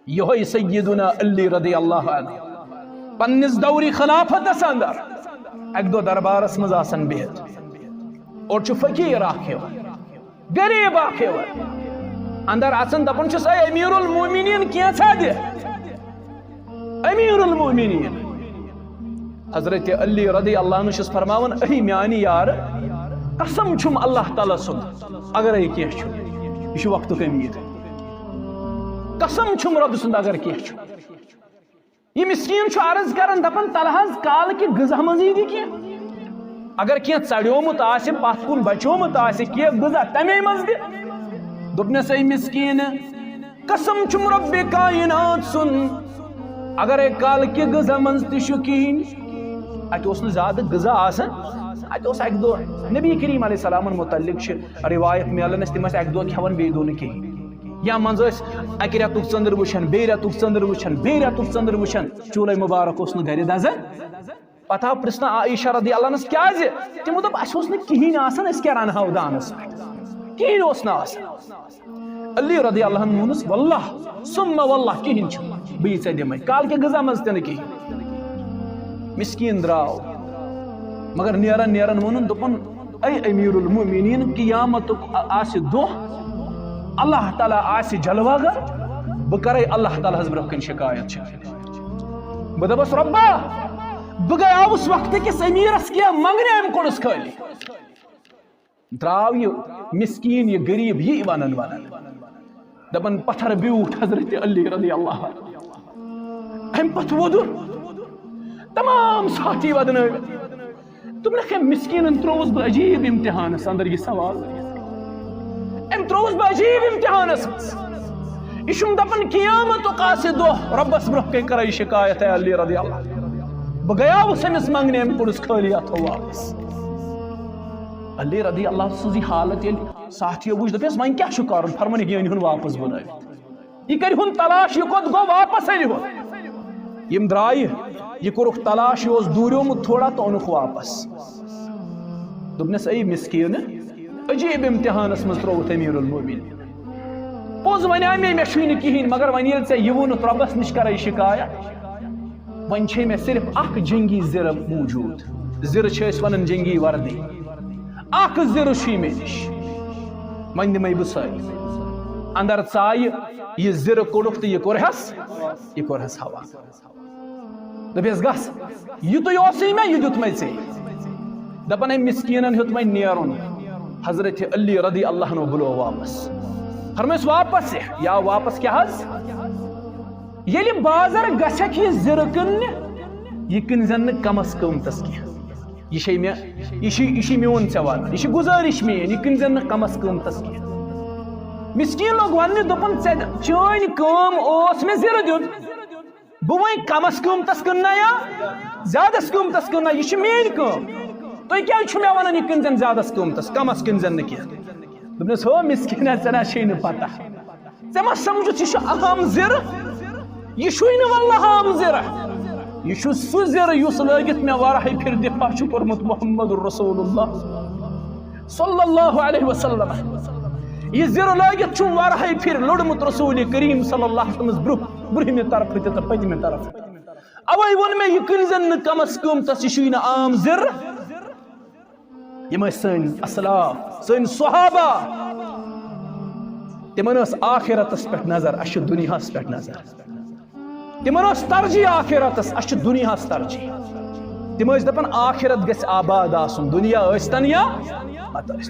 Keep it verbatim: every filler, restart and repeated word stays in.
یہوے سیدنا علی رضی اللہ عنہ پننِس دورِ خلافتس اندر اکہِ دۄہ دربارس منٛز آسان بِہِتھ، اور چھُ فقیٖر اکھ یِوان، غریب اکھ یِوان، اندر اژان، دپان چھُس، "اے امیر المومنین، کینٛژھا دِ۔" امیر المومنین حضرت علی رضی اللہ عنہ چھُس فرماوان، "اے میانہِ یار، قسم چھُم اللہ تعالیٰ سُنٛد، اگرے کینٛہہ چھُ، یہِ چھُ وقتُک امیر۔ قسم چھُم رۄبہٕ سُنٛد، اگر کینٛہہ چھُ۔" یہِ مسکین چھُ عرض کران، دپان، "تلہٕ حظ کالہٕ کہِ غذا منٛزٕے دِ کینٛہہ۔ اگر کینٛہہ ژڑیومُت آسہِ، پتھ کُن بچیومُت آسہِ کینٛہہ غذا، تمے منٛز دِ۔" دوٚپنس، "اے مسکین، قسم چھُم رۄبِ کائنات سُنٛد، اگرے کالہٕ کہِ غذا منٛز تہِ چھُ کِہیٖنۍ۔" اتہِ اوس نہٕ زیادٕ غذا آسان، اتہِ اوس اکہِ دۄہ نبی کریم علیہ السلامن متعلق چھِ روایت میلان اَسہِ، تِم ٲسۍ اکہِ دۄہ کھٮ۪وان، بیٚیہِ دۄہ نہٕ کِہیٖنۍ۔ یا منٛزٕ ٲسۍ اَکہِ رٮ۪تُک ژٔنٛدٕر وٕچھان، بیٚیہِ رٮ۪تُک ژٔنٛدٕر وٕچھان، بیٚیہِ رٮ۪تُک ژٔنٛدٕر وٕچھان، چوٗلے مُبارک اوس نہٕ گرِ دَزان۔ پتہٕ آو پرٛژھنہٕ عائشہ رضی اللہ عنہس، "کیٛازِ؟" تِمو دوٚپ، "اَسہِ اوس نہٕ کِہیٖنۍ آسان، أسۍ کیٛاہ رَنہٕ ہاو دانَس پٮ۪ٹھ؟ کِہیٖنۍ اوس نہٕ آسان۔" علی رضی اللہ عنہ ووٚنُس، "واللہ، ثم واللہ، کِہیٖنۍ چھُنہٕ، بہٕ یی ژےٚ دِمَے، کالہٕ کہِ غذا منٛز تہِ نہٕ کِہیٖنۍ۔" مسکین درٛاو، مگر نیران نیران ووٚنُن، دوٚپُن، "اے امیر المومنین، قیامتُک آ-، آسہِ دۄہ، اللہ تعالیٰ آسہِ جلوہ گر، بہٕ کرے اللہ تعالیٰ ہس برونٛہہ کنہِ شکایت، شکایت۔ بہٕ دپس، رۄبا، بہٕ گٔیاوُس وقتہٕ کِس امیرس کینٛہہ منٛگنہِ، أمۍ کوٚڑُس خٲلی۔" درٛاو یہِ مسکین، یہِ غریب، یی ونان ونان۔ دپان، پتھر بیوٗٹھ حضرت علی رضی اللہ عنہ۔ امہِ پتہٕ وۄدُر۔ تمام ساتھی ودنٲوِتھ۔ دوٚپنکھ، أمۍ مسکیٖنن ترٛووُس بہٕ عجیٖب امتحانس اندر یہِ سوال۔ أمۍ ترٛووُس بہٕ عجیٖب امتحانس منٛز۔ یہِ چھُم دپان، قیامتُک آسہِ دۄہ، رۄبس برونٛہہ کنہِ کرے یہِ شکایت، اے علی رضی اللہ۔ بہٕ گٔیاوُس أمِس منٛگنہِ، أمۍ کوٚڑُس خٲلی اتھو واپس۔ علی رضی اللہ سٕنٛز یہِ حالت ییٚلہِ ساتھیو وٕچھ، دوٚپنس، وۄنۍ کیٛاہ چھُ کرُن؟ فرمٲنِکھ، یہِ أنۍ ہُن واپس بُلٲوِتھ۔ یہِ کَرِ ہُن تلاش، یہِ کوٚت گوٚو، واپس أنہِ ہُن۔ یِم درٛایہِ، یہِ کوٚرُکھ تلاش، یہِ اوس دوٗریومُت تھوڑا تہٕ اوٚنُکھ واپس۔ دوٚپنَس، اے مسکیٖنہٕ، عجیٖب امتحانَس منٛز ترٛووُتھ أمیٖر المومنین۔ پوٚز وَنیٛاے مےٚ، مےٚ چھُے نہٕ کِہیٖنۍ، مگر وۄنۍ ییٚلہِ ژےٚ یہِ ووٚنُتھ، رۄبَس نِش کَرَے شِکایت، وۄنۍ چھے مےٚ صرف اَکھ جنگی زِرٕ موٗجوٗد۔ زِرٕ چھِ أسۍ وَنان جنگی وردی۔ اَکھ زِرٕ چھُے مےٚ نِش۔ وۄنۍ دِمَے بہٕ سۄے۔ اندر ژایہِ، یہِ زِرٕ کوٚڑُکھ تہٕ یہِ کوٚرہَس، یہِ کوٚرہَس حوالہٕ۔ دوٚپیس، گژھ، یِتُے اوسُے مےٚ، یہِ دیُت مےٚ ژےٚ۔ دپان، أمۍ مسکیٖنن ہیوٚت وۄنۍ نیرُن۔ حضرت علی رضی اللہ عنہ بُلو واپس۔ فرمٲیِس، واپس یہِ۔ یا واپس کیٛاہ حظ؟ ییٚلہِ بازر گژھکھ یہِ زِرٕ کٕننہِ، یہِ کٕنۍ زٮ۪ن نہٕ کمس قۭمتس کینٛہہ۔ یہِ چھے مےٚ، یہِ چھُ، یہِ چھُ میون ژےٚ وعدٕ، یہِ چھِ گُزٲرِش میٲنۍ، یہِ کٕنۍ زٮ۪ن نہٕ کمس قۭمتس کینٛہہ۔ مسکیٖن لوٚگ وننہِ، دوٚپُن، ژےٚ، چٲنۍ کٲم اوس مےٚ زِرٕ دیُن، بہٕ وۄنۍ کمس قۭمتس کٕننا یا زیادس قۭمتس کٕننا، یہِ چھِ میٲنۍ کٲم۔ تُہۍ کیٛازِ چھِو مےٚ ونان یہِ کٕنۍ زٮ۪ن زیادس قۭمتس، کمس کٕنۍ زٮ۪ن نہٕ کینٛہہ؟ دوٚپنس، ہو مسکیٖنا، ژےٚ نہ چھے نہٕ پتہ، ژےٚ ما سمجھُتھ، یہِ چھُ اہم زِرٕ، یہِ چھُے نہٕ واللہ عام زِرٕ، یہِ چھُ سُہ زِرٕ یُس لٲگِتھ مےٚ واریاہہِ پھِرِ دفاع چھُ کوٚرمُت محمد رسول اللہ صلی اللہ علیہ وسلم۔ یہِ زِرٕ لٲگِتھ چھُم واریاہہِ پھِرِ لوٚڑمُت رسول کریم صلی اللہ علیہ وسلمس برٛونٛہہ، برٛونٛہمہِ طرفہٕ تہِ تہٕ پٔتمہِ طرفہٕ۔ اوے ووٚن مےٚ، یہِ کٕنۍ زٮ۪ن نہٕ کمس قۭمتس، یہِ چھُے نہٕ عام زِرٕ۔ یِم ٲسۍ سٲنۍ اسلاف، سٲنۍ صحابہ۔ تِمن ٲس آخرتس پٮ۪ٹھ نظر، اسہِ چھِ دُنیاہس پٮ۪ٹھ نظر۔ تِمن ٲس ترجیح آخرتس، اسہِ چھِ دُنیاہس ترجیح۔ تِم ٲسۍ دپان، آخرت گژھِ آباد آسُن، دُنیا ٲسۍتن یا مت ٲسۍتن۔